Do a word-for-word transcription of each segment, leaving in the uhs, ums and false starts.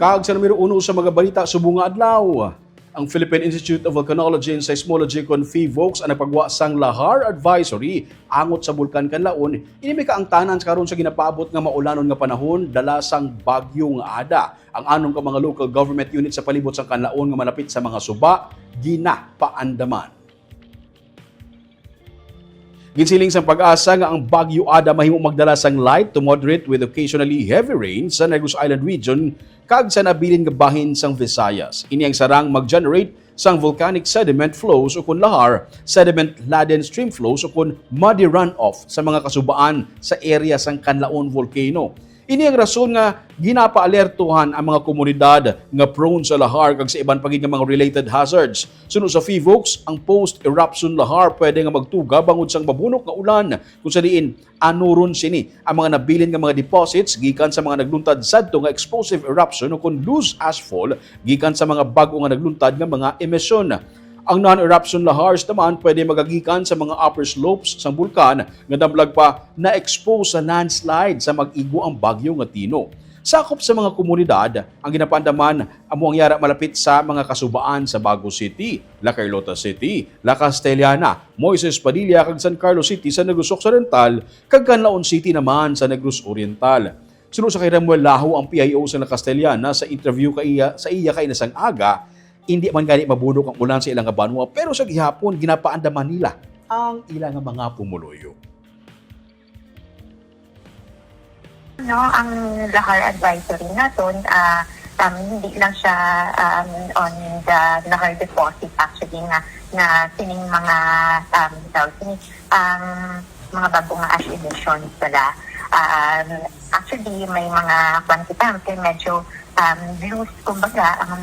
Kag sa numero uno sa mga balita subong nga adlaw, ang Philippine Institute of Volcanology and Seismology kon PHIVOLCS ang nagpagwa sang Lahar Advisory angot sa Bulkan Kanlaon. Ini may kaangtanan sa karon sa ginapaabot nga maulanon nga panahon dala sang Bagyo nga Ada. Ang anom ka mga local government unit sa palibot sang Kanlaon nga malapit sa mga suba ginapaandaman. Ginsiling sang PAGASA nga ang Bagyo Ada mahimo magdala sang light to moderate with occasionally heavy rain sa Negros Island region kag sa nabilin nga bahin sang Visayas. Ini ang sarang mag-generate sang volcanic sediment flows o kon lahar, sediment-laden stream flows o kon muddy runoff sa mga kasubaan sa area sang Kanlaon Volcano. Ini ang rason nga ginapaalertuhan ang mga komunidad nga prone sa lahar kag sa iban pa gid nga mga related hazards. Suno sa PHIVOLCS, ang post-eruption lahar pwede nga magtuga bangod sang mabunok nga ulan, kung sa diin anuron sini ang mga nabilin nga mga deposits gikan sa mga nagluntad sadto nga explosive eruption o kon loose ashfall gikan sa mga bag-o nga nagluntad nga mga emisyon. Ang non-eruption lahars naman pwede magagikan sa mga upper slopes sang bulkan nga nablag pa na-expose sa landslide sa mag-igo ang bagyo nga Tino. Sakop sa mga komunidad ang ginapaandaman amo ang yara malapit sa mga kasubaan sa Bago City, La Carlota City, La Castellana, Moises Padilla kag San Carlos City sa Negros Occidental kag Canlaon City naman sa Negros Oriental. Suno sa kay Ramuel Laho, ang P I O sa La Castellana, sa interview kay iya, sa iya kay nasang aga, hindi man gani mabunok ang ulan sa ilang banwa, pero sa gihapon ginapaandaman nila ang ilang mga pumuluyo. No, ang lahar advisory naton, ah, um, hindi lang siya, um, on the lahar deposit actually nga, nga sining mga, um, tawag sini, ang mga bag-o nga ash emissions pala. Um, actually, may mga kwan kita, kay medyo, um, loose, kumbaga, ang,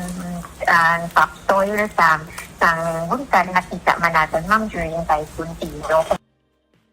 ang topsoil sa, sang bulkan nakita man naton, ma'am, during Typhoon Tino.